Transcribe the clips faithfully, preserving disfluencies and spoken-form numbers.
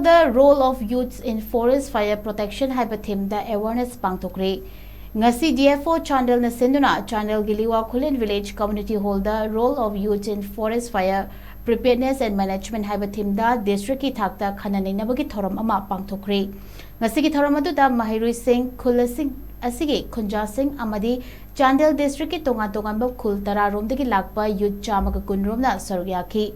The Role of Youths in Forest Fire Protection ꯍꯥꯏꯕ themeꯗ awareness ꯄꯥꯡꯊꯣꯛꯈ꯭ꯔꯦ꯫ ꯉꯁꯤ D F O ꯆꯥꯟꯗꯦꯜꯅ ꯁꯤꯟꯗꯨꯅ ꯆꯥꯟꯗꯦꯜꯒꯤ ꯂꯤꯋꯥ ꯈꯨꯂꯦꯟ village community hallꯗ Role of Youths in Forest Fire Preparedness and Management ꯍꯥꯏꯕ themeꯗ districtꯀꯤ ꯊꯥꯛꯇ ꯈꯟꯅ ꯅꯩꯅꯕꯒꯤ ꯊꯧꯔꯝ ꯑꯃ ꯄꯥꯡꯊꯣꯛꯈ꯭ꯔꯦ꯫ ꯉꯁꯤꯒꯤ ꯊꯧꯔꯝ ꯑꯗꯨꯗ ꯃꯍꯩꯔꯣꯏꯁꯤꯡ, ꯈꯨꯜ ꯑꯁꯤꯡ ꯑꯁꯤꯒꯤ ꯈꯨꯟꯖꯥꯁꯤꯡ ꯑꯃꯗꯤ ꯆꯥꯟꯗꯦꯜ districtꯀꯤ ꯇꯣꯉꯥꯟ ꯇꯣꯉꯥꯟꯕ ꯈꯨꯜ ꯇꯔꯥꯔꯣꯝꯗꯒꯤ ꯂꯥꯛꯄ youth ꯆꯥꯝꯃꯒ ꯀꯨꯟ ꯔꯣꯝꯅ ꯁꯔꯨꯛ ꯌꯥꯈꯤ꯫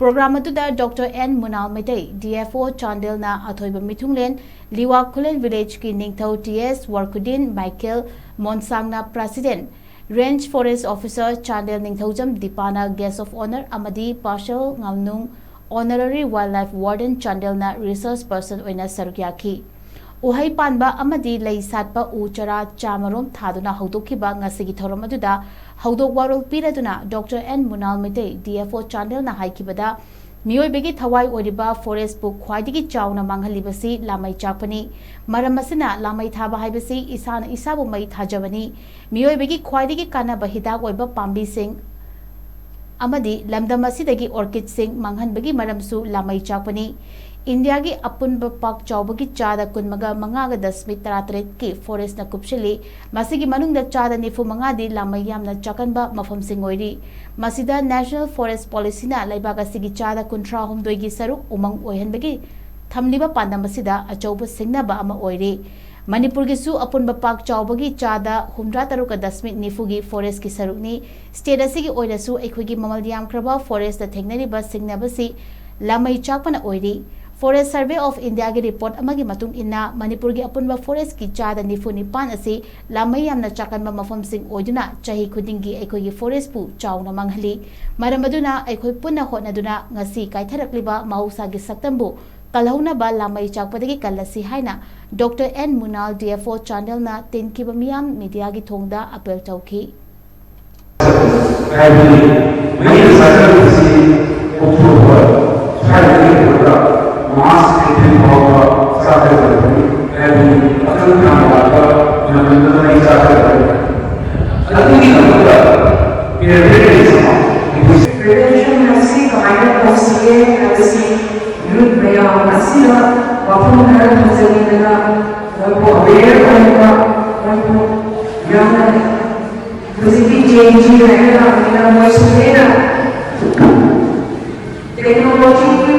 Program ꯑꯗꯨꯗ Doctor N ꯃꯨꯅꯥꯜ Meitei, D F O ꯆꯥꯟꯗꯦꯜꯅ ꯑꯊꯣꯏꯕ ꯃꯤꯊꯨꯡꯂꯦꯟ, ꯂꯤꯋꯥ ꯈꯨꯂꯦꯟ villageꯀꯤ ꯅꯤꯡꯊꯧ T S ꯋꯔꯀꯨꯗꯤꯟ ꯃꯥꯏꯀꯦꯜ ꯃꯣꯟꯁꯥꯡꯅ president, Range Forest Officer Chandel Ningthoujam ꯗꯤꯄꯥꯅ guest of honour ꯑꯃꯗꯤ ꯄꯥꯁꯜ ꯉꯥꯝꯅꯨꯡ honorary wildlife warden ꯆꯥꯟꯗꯦꯜꯅ resource person ꯑꯣꯏꯅ ꯁꯔꯨꯛ ꯌꯥꯈꯤ꯫ ꯎꯍꯩ ꯄꯥꯟꯕ ꯑꯃꯗꯤ ꯂꯩ ꯁꯥꯠꯄ ꯎ ꯆꯔꯥ ꯆꯥꯃꯔꯣꯝ ꯊꯥꯗꯨꯅ ꯍꯧꯗꯣꯛꯈꯤꯕ ꯉꯁꯤꯒꯤ ꯊꯧꯔꯝ ꯑꯗꯨꯗ ꯍꯧꯗꯣꯛ ꯋꯥꯔꯣꯜ ꯄꯤꯔꯗꯨꯅ Doctor N ꯃꯨꯅꯥꯜ Meitei, D F O ꯆꯥꯟꯗꯦꯜꯅ ꯍꯥꯏꯈꯤꯕꯗ, ꯃꯤꯑꯣꯏꯕꯒꯤ ꯊꯋꯥꯏ ꯑꯣꯏꯔꯤꯕ forestꯄꯨ ꯈ꯭ꯋꯥꯏꯗꯒꯤ ꯆꯥꯎꯅ ꯃꯥꯡꯍꯜꯂꯤꯕꯁꯤ ꯂꯥꯃꯩ ꯆꯥꯛꯄꯅꯤ꯫ ꯃꯔꯝ ꯑꯁꯤꯅ ꯂꯥꯃꯩ ꯊꯥꯕ ꯍꯥꯏꯕꯁꯤ ꯏꯁꯥꯅ ꯏꯁꯥꯕꯨ ꯃꯩ ꯊꯥꯖꯕꯅꯤ꯫ ꯃꯤꯑꯣꯏꯕꯒꯤ ꯈ꯭ꯋꯥꯏꯗꯒꯤ ꯀꯥꯟꯅꯕ ꯍꯤꯗꯥꯛ ꯑꯣꯏꯕ ꯄꯥꯝꯕꯤꯁꯤꯡ ꯑꯃꯗꯤ ꯂꯝꯗꯝ ꯑꯁꯤꯗꯒꯤ orchidꯁꯤꯡ ꯃꯥꯡꯍꯟꯕꯒꯤ ꯃꯔꯝꯁꯨ ꯂꯥꯃꯩ ꯆꯥꯛꯄꯅꯤ꯫ ꯏꯟꯗꯤꯌꯥꯒꯤ ꯑꯄꯨꯟꯕ ꯄꯥꯛ ꯆꯥꯎꯕꯒꯤ ꯆꯥꯗ ꯀꯨꯟꯃꯒ ꯃꯉꯥꯒ ꯗꯁꯃꯤꯛ ꯇꯔꯥꯇꯔꯦꯠꯀꯤ forestꯅ ꯀꯨꯞꯁꯤꯜꯂꯤ꯫ ꯃꯁꯤꯒꯤ ꯃꯅꯨꯡꯗ ꯆꯥꯗ ꯅꯤꯐꯨ ꯃꯉꯥꯗꯤ ꯂꯥꯃꯩ ꯌꯥꯝꯅ ꯆꯥꯛꯀꯟꯕ ꯃꯐꯝꯁꯤꯡ ꯑꯣꯏꯔꯤ꯫ ꯃꯁꯤꯗ National Forest Policyꯅ ꯂꯩꯕꯥꯛ ꯑꯁꯤꯒꯤ ꯆꯥꯗ ꯀꯨꯟꯊ꯭ꯔꯥ ꯍꯨꯝꯗꯣꯏꯒꯤ ꯁꯔꯨꯛ ꯎꯃꯪ ꯑꯣꯏꯍꯟꯕꯒꯤ ꯊꯝꯂꯤꯕ ꯄꯥꯟꯗꯝ ꯑꯁꯤꯗ ꯑꯆꯧꯕ ꯁꯤꯡꯅꯕ ꯑꯃ ꯑꯣꯏꯔꯤ꯫ ꯃꯅꯤꯄꯨꯔꯒꯤꯁꯨ ꯑꯄꯨꯟꯕ ꯄꯥꯛ ꯆꯥꯎꯕꯒꯤ ꯆꯥꯗ ꯍꯨꯝꯗ꯭ꯔꯥ ꯇꯔꯨꯛꯀ ꯗꯁꯃꯤꯛ ꯅꯤꯐꯨꯒꯤ forestꯀꯤ ꯁꯔꯨꯛꯅꯤ꯫ State ꯑꯁꯤꯒꯤ ꯑꯣꯏꯅꯁꯨ ꯑꯩꯈꯣꯏꯒꯤ ꯃꯃꯜ ꯌꯥꯝꯈ꯭ꯔꯕ forestꯇ ꯊꯦꯡꯅꯔꯤꯕ ꯁꯤꯡꯅꯕꯁꯤ ꯂꯥꯃꯩ ꯆꯥꯛꯄꯅ ꯑꯣꯏꯔꯤ꯫ Forest Survey of Indiaꯒꯤ report ꯑꯃꯒꯤ ꯃꯇꯨꯡ ꯏꯟꯅ, ꯃꯅꯤꯄꯨꯔꯒꯤ ꯑꯄꯨꯟꯕ forestꯀꯤ ꯆꯥꯗ ꯅꯤꯐꯨ ꯅꯤꯄꯥꯟ ꯑꯁꯤ ꯂꯥꯃꯩ ꯌꯥꯝꯅ ꯆꯥꯛꯀꯟꯕ ꯃꯐꯝꯁꯤꯡ ꯑꯣꯏꯗꯨꯅ ꯆꯍꯤ ꯈꯨꯗꯤꯡꯒꯤ ꯑꯩꯈꯣꯏꯒꯤ forestꯄꯨ ꯆꯥꯎꯅ ꯃꯥꯡꯍꯜꯂꯤ꯫ ꯃꯔꯝ ꯑꯗꯨꯅ ꯑꯩꯈꯣꯏ ꯄꯨꯟꯅ ꯍꯣꯠꯅꯗꯨꯅ ꯉꯁꯤ ꯀꯥꯏꯊꯔꯛꯂꯤꯕ ꯃꯍꯧꯁꯥꯒꯤ ꯁꯛꯇꯝꯕꯨ ꯀꯜꯍꯧꯅꯕ ꯂꯥꯃꯩ ꯆꯥꯛꯄꯗꯒꯤ ꯀꯜꯂꯁꯤ ꯍꯥꯏꯅ Doctor N ꯃꯨꯅꯥꯜ, D F O ꯆꯥꯟꯗꯦꯜꯅ ꯇꯤꯟꯈꯤꯕ ꯃꯤꯌꯥꯝ mediaꯒꯤ ꯊꯣꯡꯗ appeal ꯇꯧꯈꯤ꯫ ꯍꯥꯏꯕꯗꯤ ꯃꯩꯅ ꯆꯥꯛꯀꯗꯕꯁꯤ ꯑꯣꯛꯇꯣꯕꯔ ꯁ꯭ꯋꯥꯏꯗꯒꯤ ꯍꯧꯔꯒ ꯃꯥꯔꯆ ꯑꯦꯄ꯭ꯔꯤꯜ ꯐꯥꯎꯕ ꯆꯥꯛꯀꯗꯕꯅꯤ꯫ ꯍꯥꯏꯕꯗꯤ ꯑꯀꯪ ꯊꯥ ꯂꯥꯛꯄ ꯃꯇꯝꯗ ꯃꯩ ꯆꯥꯛꯀꯗꯕꯅꯤ꯫ ꯑꯗꯨꯒꯤꯗꯃꯛꯇ preparedness ꯑꯃ Prevention ꯍꯥꯏꯕꯁꯤ ꯀꯃꯥꯏꯅ ꯇꯧꯁꯤꯒꯦ ꯍꯥꯏꯕꯁꯤ youth ꯃꯌꯥꯝ ꯑꯁꯤꯅ ꯑꯋꯦꯌꯔ ꯑꯣꯏꯕ, ꯃꯣꯏꯕꯨ ꯌꯥꯝꯅ ꯍꯧꯖꯤꯛꯇꯤ ꯖꯦꯟ ꯖꯤ ꯍꯥꯏꯅ ꯂꯥꯛꯄꯅꯤꯅ ꯃꯣꯏꯁꯨ ꯍꯦꯟꯅ ꯇꯦꯛꯅꯣꯂꯣꯖꯤꯒꯤ